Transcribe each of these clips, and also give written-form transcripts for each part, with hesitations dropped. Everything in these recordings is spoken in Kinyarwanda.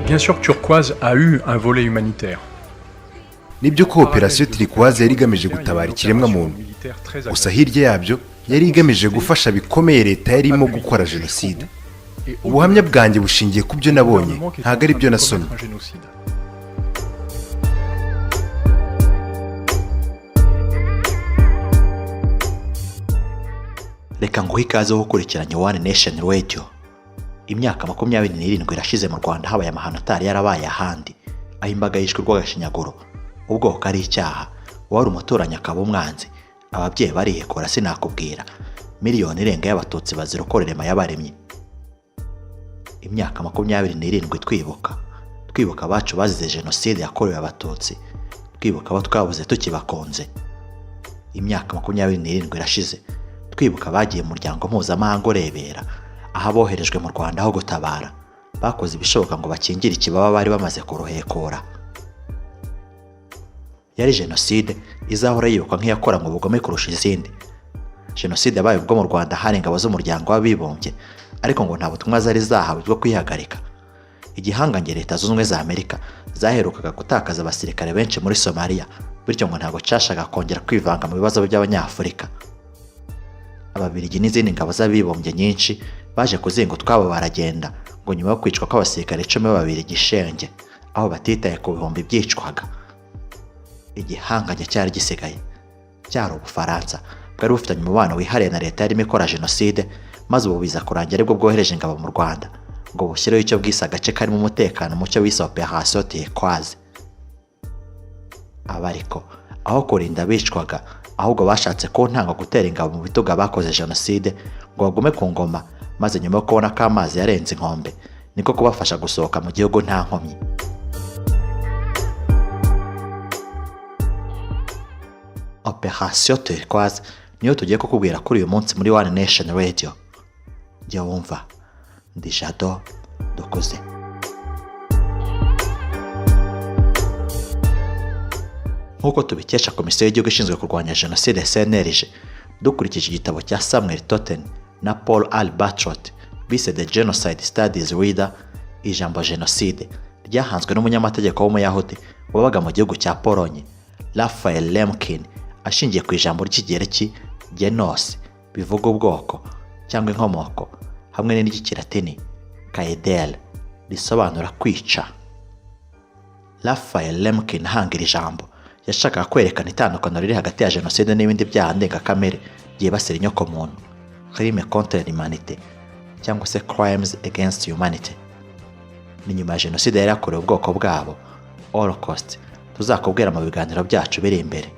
Bien sûr, Turquoise a eu un volet humanitaire. Nibyo ko Opération Turquoise yari igamije gutabara ikiremwamuntu, gusa hirya yabyo yari igamije gufasha bikomeye leta yari irimo gukora jenoside. Ubuhamya bwanjye bushingiye ku byo nabonye, ntabwo ari byo nasomye. Reka nguhe ikaze wo gukurikiranya One Nation Radio. Imyaka 27 irashize mu Rwanda habaye amahano atari yarabaye ahandi, aho imbaga yishwe urw'agashinyaguro, ubwoko ari icyaha, uwari umuturanyi akaba umwanzi, ababyeyi barihekura sinakubwira, miliyoni irenga y'Abatutsi bazira uko Rurema yabaremye. Imyaka 27 twibuka, twibuka abacu bazize jenoside yakorewe Abatutsi, twibuka abo twabuze tukibakunze. Imyaka 27 irashize twibuka abagiye mu muryango mpuzamahanga urebera, aho aboherejwe mu Rwanda aho gutabara bakoze ibishoboka ngo bakingire ikibaba bari bamaze kuruhekura. Yari jenoside izahora yibukwa nk'iyakoranywe ubugome kurusha izindi. Jenoside yabaye ubwo mu Rwanda hari ingabo z'Umuryango w'Abibumbye, ariko ngo nta butumwa zari zahawe bwo kuyihagarika. Igihangange Leta Zunze Ubumwe za Amerika zaherukaga gutakaza abasirikare benshi muri Somaliya, bityo ngo ntabwo cyashakaga kongera kwivanga mu bibazo by'Abanyafurika. Ababiligi n'izindi ngabo z'abibumbye nyinshi baje kuzinga utwabo baragenda, ngo nyuma yo kwicwa kw'abasirikare 10 b'Ababiligi shenge, aho batitaye ku bihumbi byicwaga. Igihangange cyari gisigaye cyari Ubufaransa, bwari bufitanye umubano wihariye na leta yarimo ikora jenoside, maze ubu biza kurangira aribwo bwohereje ingabo mu Rwanda ngo bushyireho icyo bwise agace karimo umutekano mucyo bise Opération Turquoise. Aba ariko aho kurinda abicwaga, ahubwo bashatse ku ntango gutera ingabo mu bitugu abakoze jenoside ngo bagume ku ngoma, maze nyuma yo kubona ko amazi yarenze inkombe, niko kubafasha gusohoka mu gihugu nta nkomyi. Opération Turquoise niyo tugiye kukubwira kuri uyu munsi muri One Nation Radio. Jya wumva ndi Jado Dukuze. Nk'uko tubikesha Komisiyo y'Igihugu ishinzwe kurwanya Jenoside, CNLG, dukurikije igitabo cya Samuel Totten na Paul R. Bartrot bise The Genocide Studies Reader, ijambo jenoside ryahanzwe n'umunyamategeko w'Umuyahudi wabaga mu gihugu cya Polonye, Raphael Lemkin, ashingiye ku ijambo ry'Ikigereki genos, bivuga ubwoko cyangwa inkomoko, hamwe n'iry'ikilatini caedere, risobanura kwica. Raphael Lemkin ahanga iri jambo yashakaga kwerekana itandukaniro riri hagati ya jenoside n'ibindi byaha ndengakamere byibasira inyokomuntu, crime contre l'humanité cyangwa se crimes against humanity. Ni nyuma ya jenoside yari yakorewe ubwoko bwabo, Holocaust, tuzakubwira mu biganiro byacu biri imbere.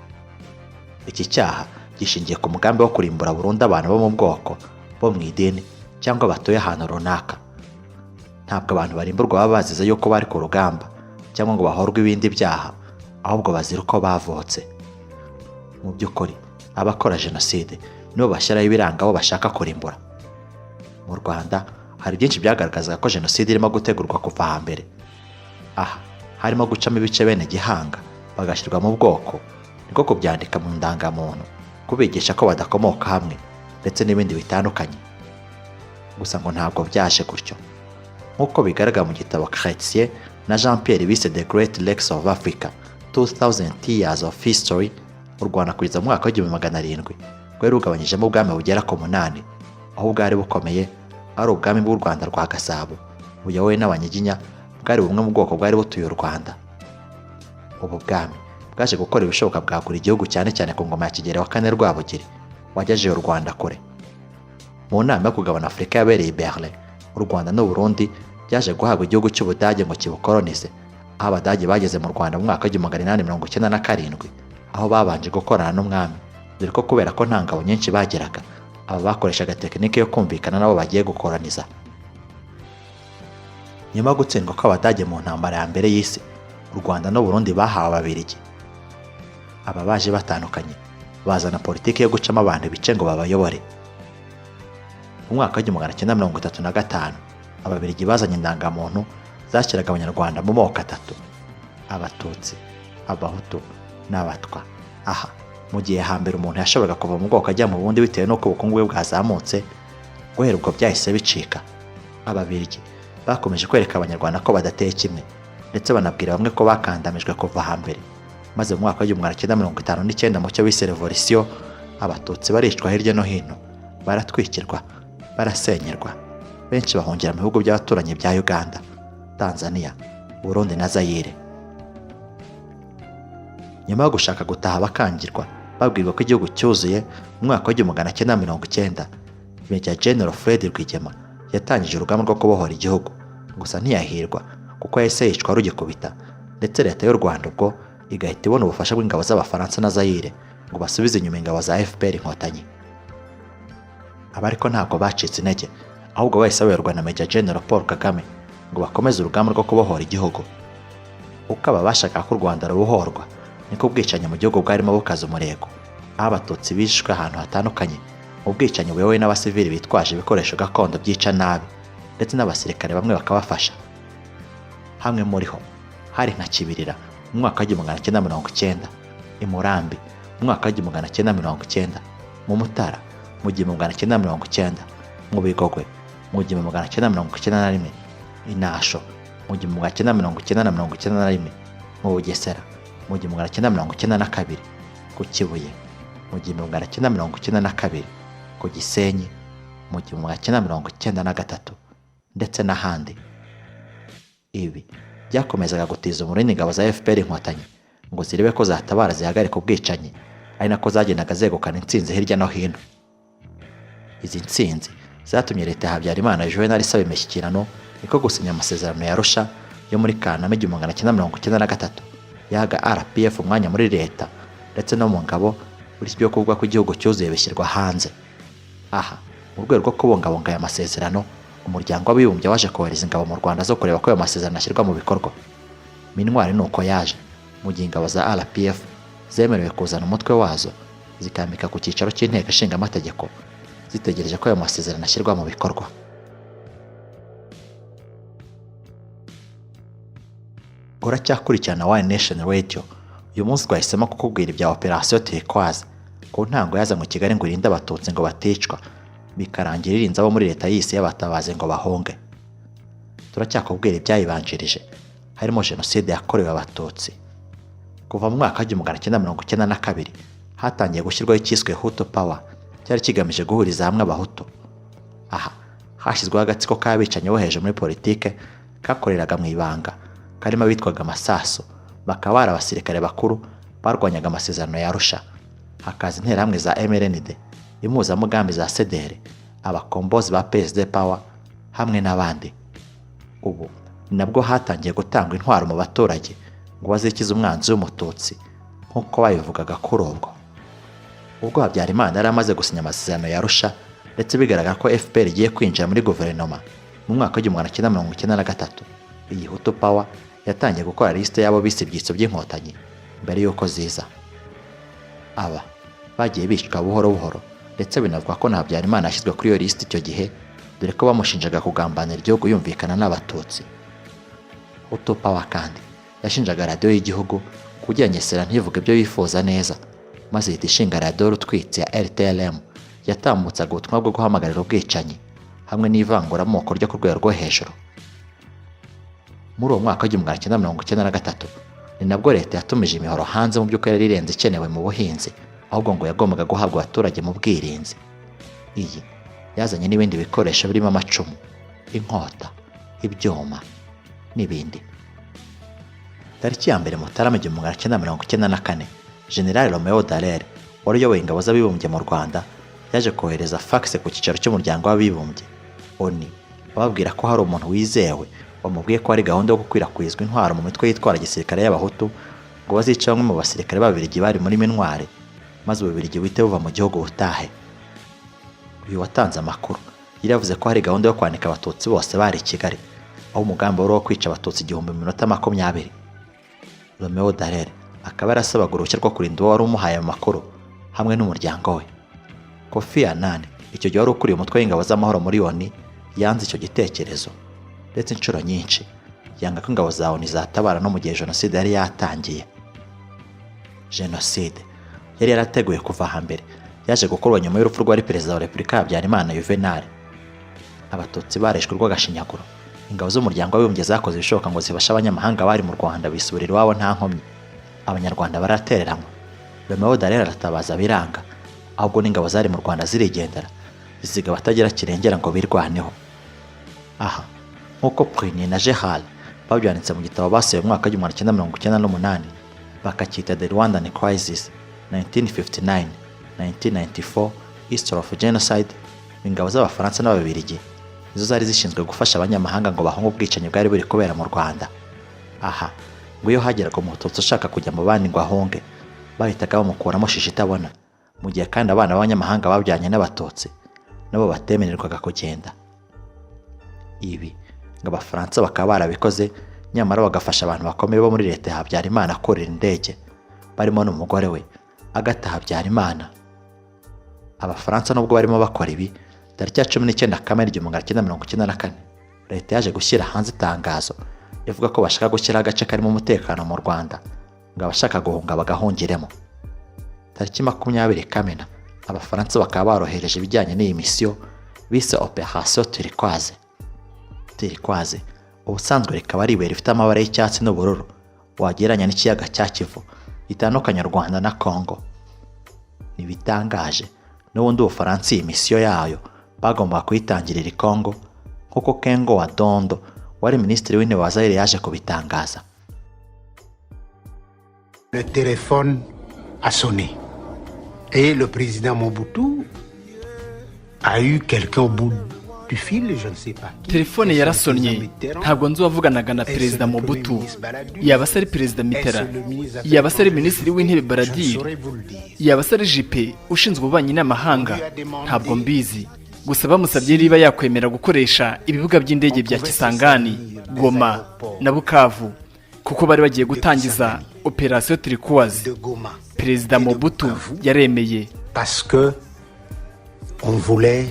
Iki cyaha gishingiye ku mugambi wo kurimbura burundu abantu bo mu bwoko, bo mu idini cyangwa batuye ahantu runaka. Ntabwo abantu barimburwa baba bazize yuko bari ku rugamba cyangwa ngo bahorwe ibindi byaha, ahubwo bazira uko bavutse. Mu by'ukuri abakora jenoside nibo bashyiraho ibiranga abo bashaka kurimbura. Mu Rwanda hari byinshi byagaragazaga ko jenoside irimo gutegurwa kuva hambere. Aha harimo gucamo ibice bene gihanga bagashyirwa mu bwoko, niko kubyandika mu ndangamuntu, kubigisha ko badakomoka hamwe, ndetse n'ibindi bitandukanye. Gusa ngo ntabwo byaje gutyo, nk'uko bigaragara mu gitabo Chrétien na Jean Pierre bise The Great Lakes of Africa, 2000 Years of History. U Rwanda kugeza mu mwaka w'1700 rwari rugabanyijemo ubwami bugera ku munani, aho bwari bukomeye ari ubwami bw'u Rwanda rwa Gasabo buyobowe n'Abanyiginya, bwari bumwe mu bwoko bwari butuye u Rwanda. Ubu bwami bwaje gukora ibishoboka bwagura igihugu, cyane cyane ku ngoma ya Kigeli wa kane Rwabugiri wagejeje u Rwanda kure. Mu nama yo kugabana Afurika yabereye i Berlin, u Rwanda n'u Burundi byaje guhabwa igihugu cy'Ubudage ngo kibukolonize, aho Abadage bageze mu Rwanda mu mwaka w'1897, aho babanje gukorana n'umwami, dore ko kubera ko nta ngabo nyinshi bageraga, aba bakoreshaga tekinike yo kumvikana n'abo bagiye gukoraniza. Nyuma yo gutsindwa kw'Abadage mu ntambara ya mbere y'isi, u Rwanda n'u Burundi bahawe Ababiligi. Aba baje batandukanye bazana politiki yo gucamo abantu ibice ngo babayobore. Mu mwaka w'1935 Ababiligi bazanye indangamuntu zashyiraga Abanyarwanda mu moko atatu: Abatutsi, Abahutu n'Abatwa. Aha mu gihe hambere umuntu yashoboraga kuva mu bwoko ajya mu bundi bitewe n'uko ubukungu bwe bwazamutse, guhera ubwo byahise bicika. Ababiligi Bakomeje kwereka Abanyarwanda ko badateye kimwe, ndetse banabwira bamwe ko bakandamijwe kuva hambere. Maze mu mwaka w'1959, mu cyo bise revolisiyo, Abatutsi baricwa hirya no hino, baratwikirwa, barasenyerwa, benshi bahungira mu bihugu by'abaturanyi bya Uganda, Tanzania, Burundi na Zayire. Nyuma yo gushaka gutaha bakangirwa, babwirwa ko igihugu cyuzuye, mu mwaka w'1990 Major General Fred Rwigema yatangije urugamba rwo kubohora igihugu. Gusa ntiyahirwa kuko yahise yicwa rugikubita, ndetse leta y'u Rwanda ubwo igahita ibona ubufasha bw'ingabo z'Abafaransa na Zayire ngo basubize inyuma ingabo za FPR Inkotanyi. Aba ariko ntabwo bacitse intege, ahubwo bahise bayoborwa na Major General Paul Kagame ngo bakomeze urugamba rwo kubohora igihugu. Uko aba bashakaga ko u Rwanda rubohorwa, niko ubwicanyi mu gihugu bwarimo bukaza umurego, aho Abatutsi bishwe ahantu hatandukanye mu bwicanyi buyobowe n'abasivili bitwaje ibikoresho gakondo byica nabi, ndetse n'abasirikare bamwe bakabafasha. Hamwe muri ho hari nka Kibirira mu mwaka w'1990, i Murambi mu mwaka w'1990, mu Mutara mu 1990, mu Bigogwe mu 1991, i Nasho mu 1990 na 91, mu Bugesera mu 1992, ku Kibuye mu 1992, ku Gisenyi mu 1993, ndetse n'ahandi. Ibi byakomezaga gutiza umurindi ingabo za FPR Inkotanyi ngo zirebe ko zatabara zihagarika ubwicanyi, ari nako zagendaga zegukana intsinzi hirya no hino. Izi ntsinzi zatumye leta ya Habyarimana Juvenal isaba imishyikirano, niko gusinya amasezerano ya Arusha yo muri Kanama 1993, yahaga RPF umwanya muri leta ndetse no mu ngabo, bityo ibyo kuvuga ko igihugu cyuzuye bishyirwa hanze. Aha, mu rwego rwo kubungabunga aya masezerano, Umuryango w'Abibumbye waje kohereza ingabo mu Rwanda zo kureba ko ayo masezerano ashyirwa mu bikorwa. MINUAR ni uko yaje, mu gihe ingabo za RPF zemerewe kuzana umutwe wazo zikambika ku cyicaro cy'Inteko Ishinga Amategeko, zitegereje ko ayo masezerano ashyirwa mu bikorwa. Uracyakurikirana One Nation Radio. Uyu munsi twahisemo kukubwira ibya Operasiyo Turquoise, ku ntango yazanywe i Kigali ngo irinde Abatutsi ngo baticwa, bikarangira irinze abo muri leta yise y'abatabazi ngo bahunge. Turacyakubwira ibyayibanjirije, harimo jenoside yakorewe Abatutsi. Kuva mu mwaka w'1992 hatangiye gushyirwaho icyiswe Hutu Power, cyari kigamije guhuriza hamwe Abahutu. Aha hashyizweho agatsiko k'abicanyi bo hejuru muri politike kakoreraga mu ibanga, karimo abitwaga Amasaso, bakaba bari abasirikare bakuru barwanyaga amasezerano ya Arusha, hakaza interahamwe za MRND, impuzamugambi za CDR, abakombozi ba PSD Power hamwe n'abandi. Ubu ni nabwo hatangiye gutangwa intwaro mu baturage ngo bazikize umwanzi w'Umututsi, nk'uko babivugaga kuri ubwo. Ubwo Habyarimana yari amaze gusinya amasezerano ya Arusha, ndetse bigaragara ko FPR igiye kwinjira muri guverinoma mu mwaka w'1993, iyi Hutu Power yatangiye gukora lisite y'abo bise ibyitso by'Inkotanyi mbere y'uko ziza. Aba bagiye bicwa buhoro buhoro, ndetse binavuga ko na Habyarimana yashyizwe kuri iyo lisite icyo gihe, dore ko bamushinjaga kugambanira igihugu yumvikana n'Abatutsi. Hutu Power kandi yashinjaga radiyo y'igihugu kugira Ngesera ntivuge ibyo yifuza neza, maze ihita ishinga radiyo rutwitsi ya RTLM yatambutsaga ubutumwa bwo guhamagarira ubwicanyi hamwe n'ivanguramoko ryo ku rwego rwo hejuru. Muri uwo mwaka w'1993 ni nabwo leta yatumije imihoro hanze, mu by'ukuri yari irenze ikenewe mu buhinzi, ahubwo ngo yagombaga guhabwa abaturage mu bwirinzi. Iyi yazanye n'ibindi bikoresho birimo amacumu, inkota, ibyuma n'ibindi. Tariki ya 1 Mutarama 1994, General Romeo Dallaire wari uyoboye ingabo z'Abibumbye mu Rwanda yaje kohereza fax ku cyicaro cy'Umuryango w'Abibumbye, ONU, ababwira ko hari umuntu wizewe wamubwiye ko hari gahunda yo gukwirakwizwa intwaro mu mitwe yitwara gisirikare y'Abahutu ngo bazice bamwe mu basirikare b'Ababiligi bari muri MINUAR, maze Ububiligi buhite buva mu gihugu butahe. Uyu watanze amakuru yari yavuze ko hari gahunda yo kwanika Abatutsi bose bari i Kigali, aho umugambi wari uwo kwica Abatutsi 1000 mu minota 20. Romeo Dallaire akaba yarasabaga uruhushya rwo kurinda uwo wari umuhaye ayo makuru hamwe n'umuryango we. Kofi Annan, icyo gihe wari ukuriye umutwe w'ingabo z'amahoro muri ONU, yanze icyo gitekerezo, ndetse inshuro nyinshi yanga ko ingabo za ONU zatabara no mu gihe jenoside yari yatangiye. Jenoside yari yarateguye kuva hambere yaje gukorwa nyuma y'urupfu rwari perezida wa Repubulika Habyarimana Juvenal. Abatutsi barishwe urw'agashinyaguro, Ingabo z'Umuryango w'Abibumbye zakoze ibishoboka ngo zifashe abanyamahanga bari mu Rwanda bisubirira iwabo nta nkomyi. Abanyarwanda baratereranywa. Romeo Dallaire aratabaza biranga, ahubwo n'ingabo zari mu Rwanda zirigendera, zisiga abatagira kirengera ngo birwaneho. Aha nk'uko Prunier na Gerard babyanditse mu gitabo basohoye mu mwaka w'1998, bakacyita The Rwandan Crisis 1959 1994 History of Genocide, ingabo z'Abafaransa n'Ababiligi nizo zari zishinzwe gufasha abanyamahanga ngo bahunge ubwicanyi bwari buri kubera mu Rwanda. Aha ngo iyo hageraga Umututsi ushaka kujya mu bandi ngo ahunge, bahitaga bamukuramo shishi itabona, mu gihe kandi abana b'abanyamahanga babyaranye n'Abatutsi nabo batemererwaga kugenda. Ibi ngo Abafaransa bakaba barabikoze, nyamara bagafasha abantu bakomeye bo muri leta ya Habyarimana kurira indege, barimo n'umugore we Agathe Habyarimana. Abafaransa nubwo barimo bakora ibi, tariki ya 19 Kamena 1994, leta yaje gushyira hanze itangazo ivuga ko bashaka gushyiraho agace karimo umutekano mu Rwanda, ngo abashaka guhunga bagahungiremo. Tariki 20 Kamena, Abafaransa bakaba barohereje ibijyanye n'iyi misiyo bise Opération Turquoise. Turquoise ubusanzwe rikaba ari ibuye rifite amabara y'icyatsi n'ubururu, wagereranya n'ikiyaga cya Kivu gitandukanya u Rwanda na Congo. Ntibitangaje n'ubundi, Ubufaransa iyi misiyo yayo bagombaga kuyitangirira i Congo, nk'uko Kengo wa Dondo wari minisitiri w'intebe wa Zaire yaje kubitangaza. Le téléphone a sonné. Et le président Mobutu a eu quelqu'un au bout du fil, je ne sais pas qui. Telefone yarasonnye. Ntabwo nzi uwavuganaga na Perezida Mobutu, yaba se ari Perezida Mitterrand, yaba se ari Minisitiri w'Intebe Balladur, yaba se ari Juppé ushinzwe ububanyi n'amahanga, ntabwo mbizi. Gusa bamusabye niba yakwemera gukoresha ibibuga by'indege bya Kisangani, Goma na Bukavu, kuko bari bagiye gutangiza Opération Turquoise. De Goma. Perezida Mobutu yaremeye. Parce que on voulait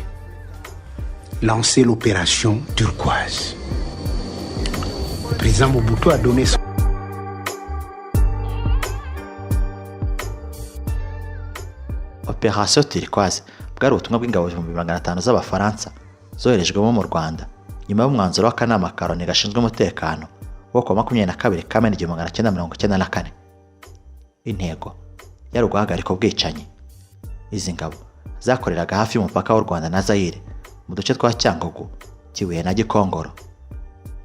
lancer l'opération Turquoise. Le président Mobutu a donné son Opération Turquoise bwari ubutumwa bw'ingabo 500,000 z'Abafaransa zoherejwemo mu Rwanda nyuma y'umwanzuro w'akanama ka Loni gashinzwe umutekano wo kuwa 22 Kamena 1994. Intego yari uguhagarika ubwicanyi. Izi ngabo zakoreraga hafi y'umupaka w'u Rwanda na Zaire, mu duce twa Cyangugu, Kibuye na Gikongoro.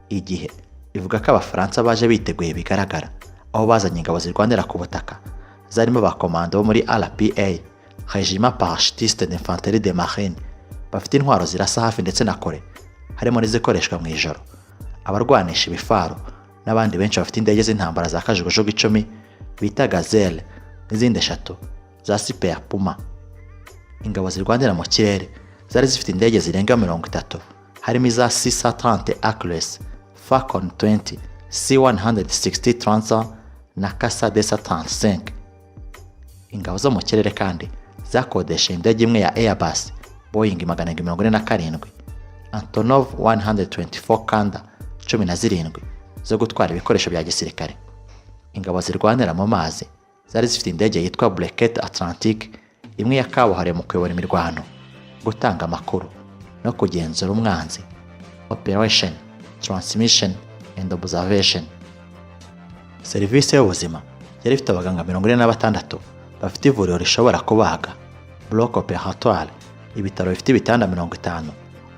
Igihe ivuga ko Abafaransa baje biteguye bigaragara, aho bazanye ingabo zirwanira ku butaka zarimo abakomando bo muri RPA, Régiment Parachutiste d'Infanterie de Marine, bafite intwaro zirasa hafi ndetse na kure, harimo n'izikoreshwa mu ijoro, abarwanisha ibifaro n'abandi benshi bafite indege z'intambara za kajugujugu 10 bita Gazelle n'izindi eshatu za Super Puma. Ingabo zirwanira mu kirere zari zifite indege zirenga 30, harimo iza C-130 Hercules, Falcon 20, C-160 Transit na Casa DC-35. Ingabo zo mu kirere kandi zakodesha indege imwe ya Airbus Boeing 747, Antonov 124 Kanda 17 zo gutwara ibikoresho bya gisirikare. Ingabo zirwanira mu mazi zari zifite indege yitwa Brequet Atlantique imwe ya kabuhariwe mu kuyobora imirwano, gutanga amakuru no kugenzura umwanzi, operation, transmission and observation. Serivisi y'ubuzima yari ifite abaganga 46 bafite ivuriro rishobora kubaga, bloc opératoire, ibitaro bifite ibitanda 50,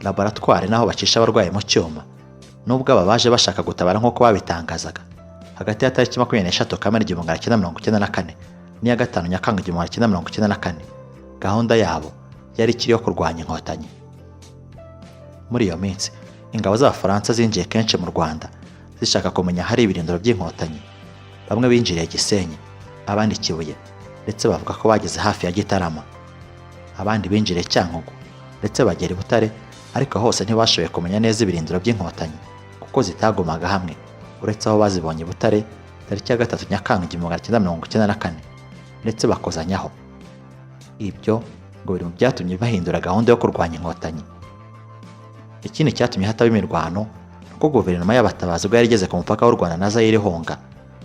laboratoire n'aho bacisha abarwayi mu cyuma. Nubwo aba baje bashaka gutabara nk'uko babitangazaga, hagati ya tariki 23 Kamena 1994 n'iya 5 Nyakanga 1994, gahunda yabo yari ikiri iyo kurwanya Inkotanyi. Muri iyo minsi ingabo z'Abafaransa zinjiye kenshi mu Rwanda zishaka kumenya ahari ibirindiro by'Inkotanyi. Bamwe binjiriye Gisenyi, abandi Kibuye, ndetse bavuga ko bageze hafi ya Gitarama. Abandi binjiriye Cyangugu ndetse bagera i Butare, ariko hose ntibashoboye kumenya neza ibirindiro by'Inkotanyi kuko zitagumaga hamwe, uretse aho bazibonye i Butare tariki ya 3 Nyakanga 1994, ndetse bakozanyaho. Ibyo ngo biri mu byatumye bahindura gahunda yo kurwanya Inkotanyi. Ikindi cyatumye hataba imirwano ni uko guverinoma y'abatabazi ubwo yari igeze ku mupaka w'u Rwanda na Zaire ihunga,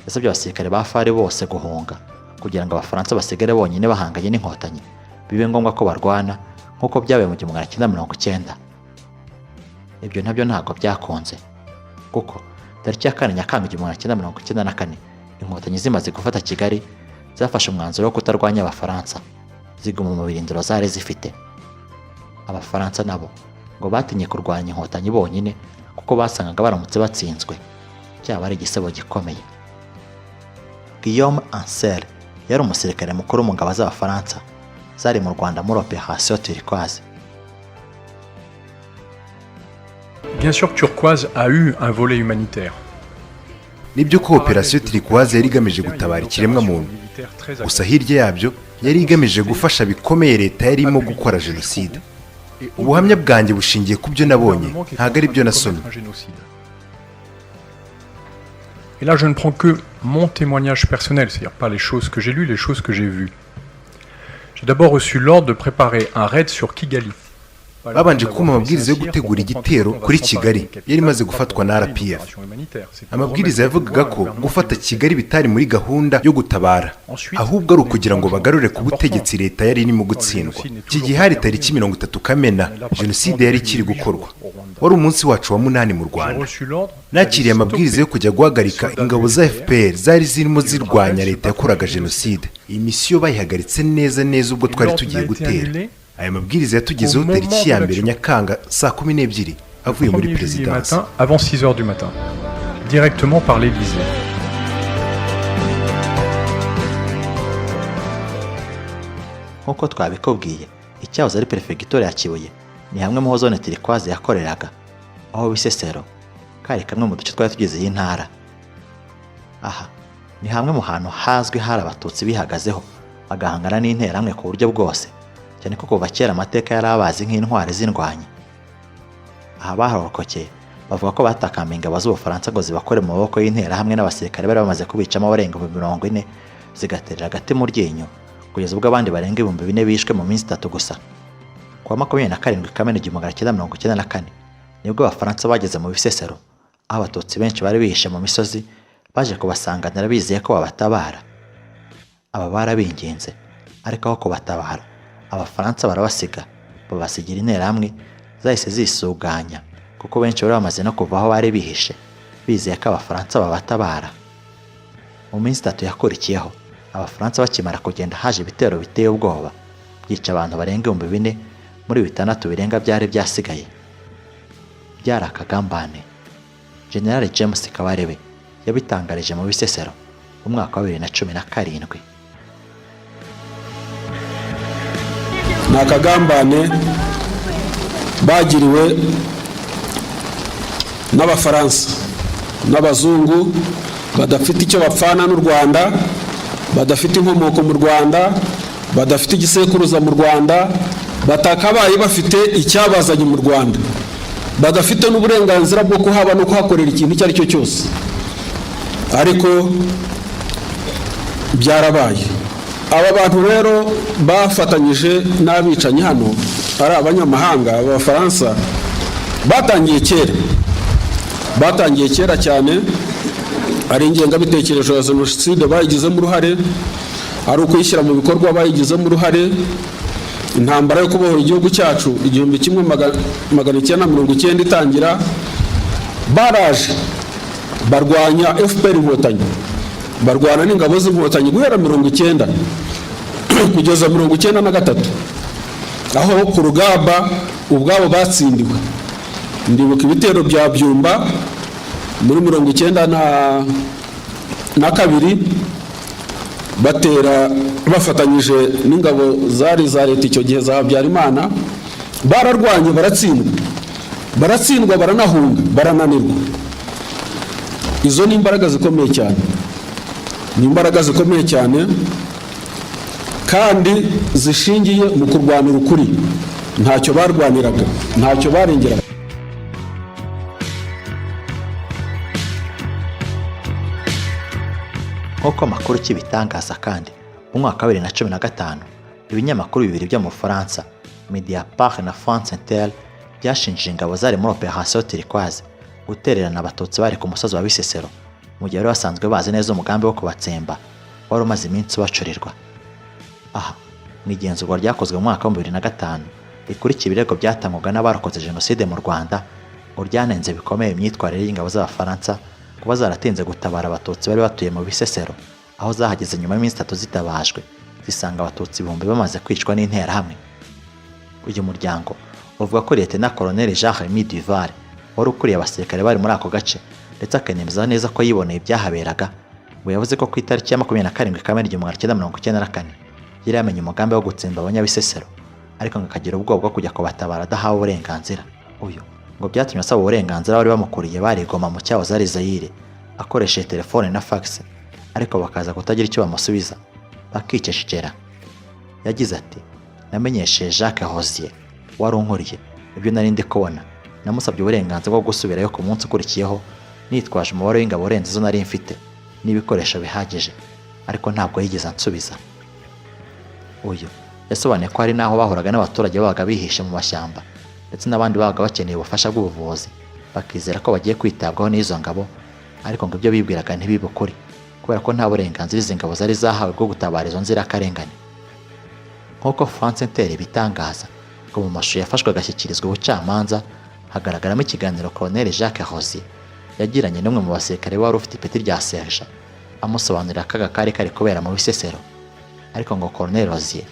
yasabye abasirikare ba FAR bose guhunga kugira ngo Abafaransa basigare bonyine bahanganye n'Inkotanyi, bibe ngombwa ko barwana nk'uko byabaye mu 1990. Ibyo nabyo ntabwo byakunze. Kuko tariki ya 4 Nyakanga 1994, Inkotanyi zimaze gufata Kigali, zafashe umwanzuro wo kutarwanya Abafaransa, ziguma mu birindiro zari zifite. Abafaransa nabo ngo batinye kurwanya Inkotanyi bonyine, kuko basangaga baramutse batsinzwe byaba ari igisebo gikomeye. Guillaume Ancel yari umusirikare mukuru mu ngabo z'Abafaransa zari mu Rwanda muri Opération Turquoise. Bien sûr que Turquoise a eu un volet humanitaire. Nibyo ko Operasiyo Turquoise yari igamije gutabara ikiremwamuntu, gusa hirya yabyo yari igamije gufasha bikomeye leta yari irimo gukora jenoside. Ubuhamya bwanjye bushingiye ku byo nabonye, ntabwo ari byo nasomye. Et là, je ne prends que mon témoignage personnel, c'est-à-dire pas les choses que j'ai lues, les choses que j'ai vues. J'ai d'abord reçu l'ordre de préparer un raid sur Kigali. Babanje kumpa amabwiriza yo gutegura igitero kuri Kigali yari imaze gufatwa na RPF. Amabwiriza yavugaga ko gufata Kigali bitari muri gahunda yo gutabara, ahubwo ari ukugira ngo bagarure ku butegetsi leta yari irimo gutsindwa. Iki gihe hari tariki 30 Kamena, jenoside yari ikiri gukorwa. Wari umunsi wacu wa munani mu Rwanda. Nakiriye amabwiriza yo kujya guhagarika ingabo za FPR zari zirimo zirwanya leta yakoraga jenoside. Iyi misiyo bayihagaritse neza neza ubwo twari tugiye gutera. Aya mabwiriza yatugezeho tariki ya 1 Nyakanga saa 12, avuye muri perezidansi. Matin, avant 6 heures du matin, directement par l'Élysée. Nk'uko twabikubwiye, icyahoze ari perefegitura ya Kibuye ni hamwe mu ho zone Turquoise yakoreraga, aho Bisesero kari kamwe mu duce twari tugize iyi ntara. Aha ni hamwe mu hantu hazwi hari Abatutsi bihagazeho bagahangana n'Interahamwe ku buryo bwose, cyane ko kuva kera amateka yari abazi nk'intwari z'indwanyi. Aha baharokokeye bavuga ko batakambiye ingabo z'Ubufaransa ngo zibakore mu maboko y'Interahamwe n'abasirikare bari bamaze kubicamo abarenga 40,000, zigaterera agati mu ryinyo kugeza ubwo abandi barenga 4000 bishwe mu minsi 3 gusa. Ku wa 27 Kamena 1994 nibwo Abafaransa bageze mu Bisesero, aho Abatutsi benshi bari bihishe mu misozi baje kubasanganira bizeye ko babatabara. Aba barabinginze, ariko aho kubatabara Abafaransa barabasiga, babasigira Interahamwe zahise zisuganya, kuko benshi bari bamaze no kuva aho bari bihishe bizeye ko Abafaransa babatabara. Mu minsi 3 yakurikiyeho, Abafaransa bakimara kugenda, haje ibitero biteye ubwoba byica abantu barenga 4000 muri 6000 birenga byari byasigaye. Byari akagambane. General James Kabarebe yabitangarije mu Bisesero mu mwaka wa 2017. Ni akagambane bagiriwe n'Abafaransa n'abazungu badafite icyo bapfana n'u Rwanda, badafite inkomoko mu Rwanda, badafite igisekuruza mu Rwanda, batakabaye bafite icyabazanye mu Rwanda, badafite n'uburenganzira bwo kuhaba no kuhakorera ikintu icyo ari cyo cyose. Ariko byarabaye. Aba bantu rero bafatanyije n'abicanyi hano, ari abanyamahanga, Abafaransa, batangiye kera, batangiye kera cyane. Ari ingengabitekerezo ya jenoside bayigizemo uruhare, ari ukuyishyira mu bikorwa bayigizemo uruhare. Intambara yo kubohora igihugu cyacu 1990 itangira, baraje barwanya FPR Inkotanyi, barwana n'ingabo z'Inkotanyi guhera 90 kugeza 93, aho ku rugamba ubwabo batsindiwe. Ndibuka ibitero bya Byumba muri 92, batera bafatanyije n'ingabo zari za leta icyo gihe za Habyarimana. Bararwanye baratsindwa, baratsindwa, baranahunga, barananirwa. Izo ni imbaraga zikomeye cyane, ni imbaraga zikomeye cyane kandi zishingiye mu kurwanira ukuri. Ntacyo barwaniraga, ntacyo barengeraga. Nk'uko amakuru kibitangaza kandi, mu mwaka wa 2015 ibinyamakuru bibiri byo mu Bufaransa, Mediapart na France Inter, byashinje ingabo zari muri Operation Turquoise gutererana Abatutsi bari ku musozi wa Bisesero, mu gihe bari basanzwe bazi neza umugambi wo kubatsemba wari umaze iminsi ubacurirwa. Aha mu igenzurwa ryakozwe mu mwaka wa 2005 rikurikiye ibirego byatangwaga n'abarokotse jenoside mu Rwanda, Ngo ryanenze bikomeye imyitwarire y'ingabo z'Abafaransa kuba zaratinze gutabara Abatutsi bari batuye mu Bisesero, aho zahageze nyuma y'iminsi 3 zitabajwe, zisanga Abatutsi ibihumbi bamaze kwicwa n'Interahamwe. Uyu muryango uvuga ko Lieutenant Colonel Jean Remy Duval wari ukuriye abasirikare bari muri ako gace, ndetse akanemeza neza ko yiboneye ibyahaberaga, ngo yavuze ko ku itariki ya 27 Kamena 1994 yari yamenye umugambi wo gutsemba Abanyabisesero, ariko ngo akagira ubwoba bwo kujya kubatabara adahawe uburenganzira. Uyu ngo byatumye asaba uburenganzira bari bamukuriye bari Goma mu cyahoze ari Zaire, akoresheje telefone na fax, ariko bakaza kutagira icyo bamusubiza bakicecekera. Yagize ati: "Namenyesheje Jacques Rosier wari unkuriye ibyo nari ndi kubona, namusabye uburenganzira bwo gusubirayo ku munsi ukurikiyeho nitwaje umubare w'ingabo urenze izo nari mfite n'ibikoresho bihagije, ariko ntabwo yigeze ansubiza." Uyu yasobanuye ko hari n'aho bahuraga n'abaturage babaga bihishe mu mashyamba, ndetse n'abandi babaga bakeneye ubufasha bw'ubuvuzi, bakizera ko bagiye kwitabwaho n'izo ngabo, ariko ngo ibyo bibwiraga ntibibe ukuri, kubera ko nta burenganzira izi ngabo zari zahawe bwo gutabara izo nzirakarengane. Nk'uko France Inter ibitangaza, ngo mu mashusho yafashwe agashyikirizwa ubucamanza hagaragaramo ikiganiro Colonel Jacques Rosier yagiranye n'umwe mu basirikare wari ufite ipeti rya sergent, amusobanurira akaga kari kari kubera mu Bisesero, ariko ngo Colonel Rosier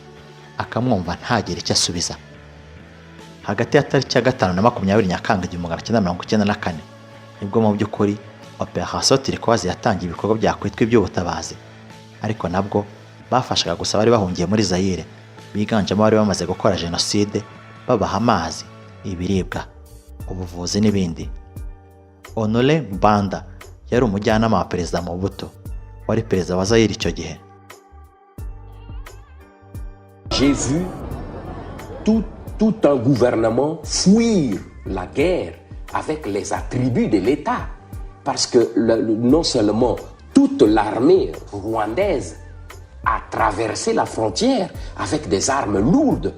akamwumva ntagire icyo asubiza. Hagati ya tariki ya 5 na 20 Nyakanga 1994 nibwo mu by'ukuri Operation Turquoise yatangiye ibikorwa byakwitwa iby'ubutabazi, ariko nabwo bafashaga gusa bari bahungiye muri Zaire, biganjemo abari bamaze gukora jenoside, babaha amazi, ibiribwa, ubuvuzi n'ibindi. Honore Gbanda yari umujyanama wa Perezida Mobutu wari perezida wa Zaire icyo gihe. J'ai vu tout un gouvernement fuir la guerre avec les attributs de l'État. Parce que non seulement toute l'armée rwandaise a traversé la frontière avec des armes lourdes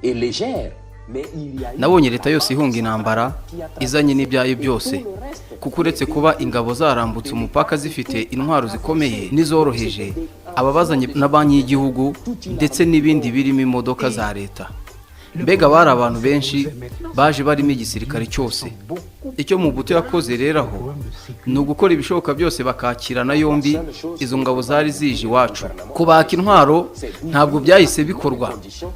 et légères, mais il y a eu Nabonye leta yose ihunga intambara izanye n'ibyayo byose, kuko uretse kuba ingabo zarambutse umupaka zifite intwaro zikomeye n'izoroheje, ababazanye na banki y'igihugu ndetse n'ibindi birimo imodoka za leta, mbega bari abantu benshi baje barimo igisirikare cyose. Icyo Mobutu yakoze rero aho ni ugukora ibishoboka byose bakakirana yombi izo ngabo zari zije iwacu. Kubaka intwaro ntabwo byahise bikorwa,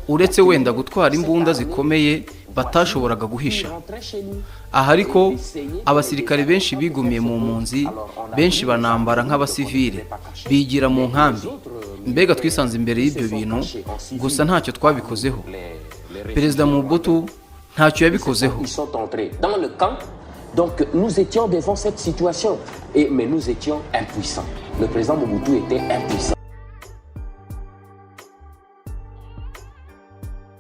uretse wenda gutwara imbunda zikomeye batashoboraga guhisha aha. Ariko abasirikare benshi bigumiye mu mpunzi, benshi banambara nk'abasivile bigira mu nkambi. Mbega twisanze imbere y'ibyo bintu gusa, ntacyo twabikozeho. Perezida Mobutu ntacyo yabikozeho. Ils sont entrés dans le camp. Donc nous étions devant cette situation. Mais nous étions impuissants. Le président Mobutu était impuissant.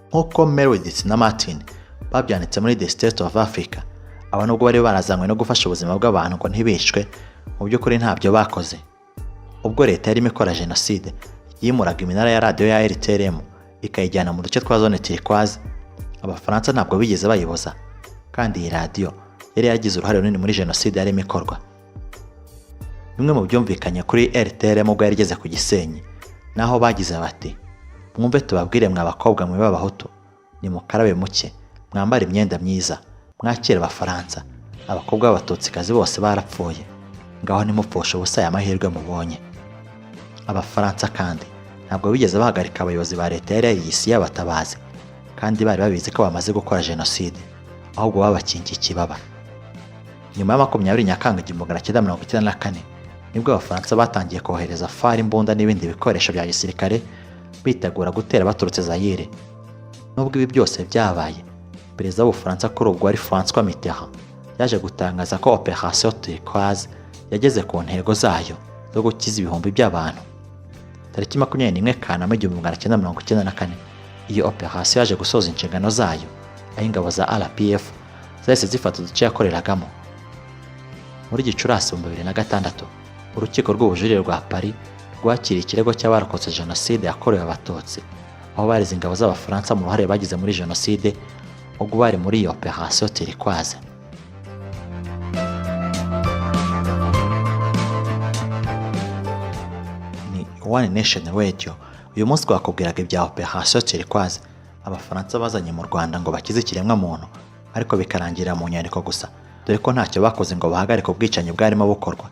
Nk'uko Meredith na Martin babyanditse muri The State of Africa, aba nubwo bari barazanywe no gufasha ubuzima bw'abantu ngo ntibicwe, mu by'ukuri ntabyo bakoze. Ubwo leta yarimo ikora jenoside, yimuraga iminara ya radiyo ya RTLM ikayijyana mu duce twa zone turquoise. Abafaransa ntabwo bigeze bayibuza, kandi iyi radiyo yari yaragize uruhare runini muri jenoside yarimo ikorwa. Bimwe mu byumvikanye kuri RTLM ubwo yari igeze ku Gisenyi, naho bagize bati: "Mwumve tubabwire mwa bakobwa mwe b'Abahutu, nimukarabe muke, mwambare imyenda myiza, mwakire Abafaransa. Abakobwa b'Abatutsikazi bose barapfuye, ngaho nimupfushe ubusa aya mahirwe mubonye." Abafaransa kandi ntabwo bigeze bahagarika abayobozi ba leta yari yariyise iy'abatabazi, kandi bari babizi ko bamaze gukora jenoside, ahubwo babakingiye ikibaba. Nyuma ya 20 Nyakanga 1994 nibwo Abafaransa batangiye kohereza FAR, imbunda n'ibindi bikoresho bya gisirikare, bitegura gutera baturutse Zayire. Nubwo ibi byose byabaye, perezida w'Ubufaransa kuri ubwo wari François Mitterrand yaje gutangaza ko Operation Turquoise yageze ku ntego zayo zo gukiza ibihumbi by'abantu. Tariki 21 Kanama 1994 iyo operation yaje gusoza inshingano zayo, aho ingabo za RPF zahise zifata uduce yakoreragamo. Muri Gicurasi 2006 urukiko rw'ubujurire rwa Paris rwakiriye ikirego cy'abarokotse jenoside yakorewe Abatutsi, aho bareze ingabo z'Abafaransa mu ruhare bagize muri jenoside ubwo bari muri iyo Operation Turquoise. Ni One Nation Radio. Uyu munsi twakubwiraga ibya Operation Turquoise Abafaransa bazanye mu Rwanda ngo bakize ikiremwamuntu, ariko bikarangirira mu nyandiko gusa. Dore ko ntacyo bakoze ngo bahagarike ubwicanyi bwarimo bukorwa.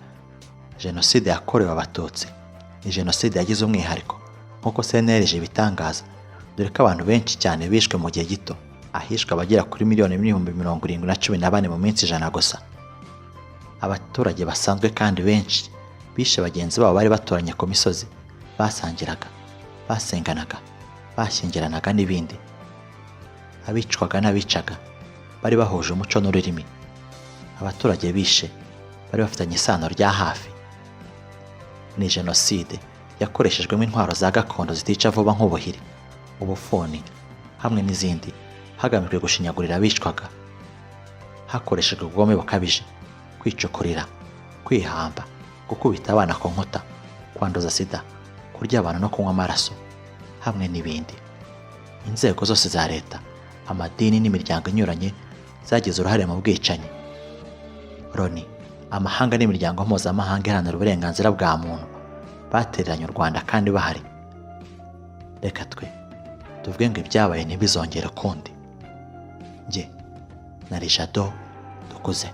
Jenoside yakorewe Abatutsi ni jenoside yagize umwihariko nk'uko CNLG ibitangaza, dore ko abantu benshi cyane bishwe mu gihe gito, ahishwe abagera kuri 1,070,014 mu minsi 100 gusa. Abaturage basanzwe kandi benshi bishe bagenzi babo bari baturanye ku misozi, basangiraga, basenganaga, bashyingiranaga n'ibindi. Abicwaga n'abicaga bari bahuje umuco n'ururimi. Abaturage bishe bari bafitanye isano rya hafi. Ni jenoside yakoreshejwemo intwaro za gakondo zitica vuba nk'ubuhiri, ubufuni hamwe n'izindi, hagamijwe gushinyagurira abicwaga. Hakoreshejwe ubugome bukabije, kwicukurira, kwihamba, gukubita abana ku nkuta, kwanduza sida, kurya abantu no kunywa amaraso hamwe n'ibindi. Inzego zose za leta, amadini n'imiryango inyuranye zagize uruhare mu bwicanyi. Loni, amahanga n'imiryango mpuzamahanga iharanira uburenganzira bwa muntu batereranye u Rwanda kandi bahari. Reka twe tuvuge ngo ibyabaye ntibizongere ukundi. Njye na Jado Dukuze.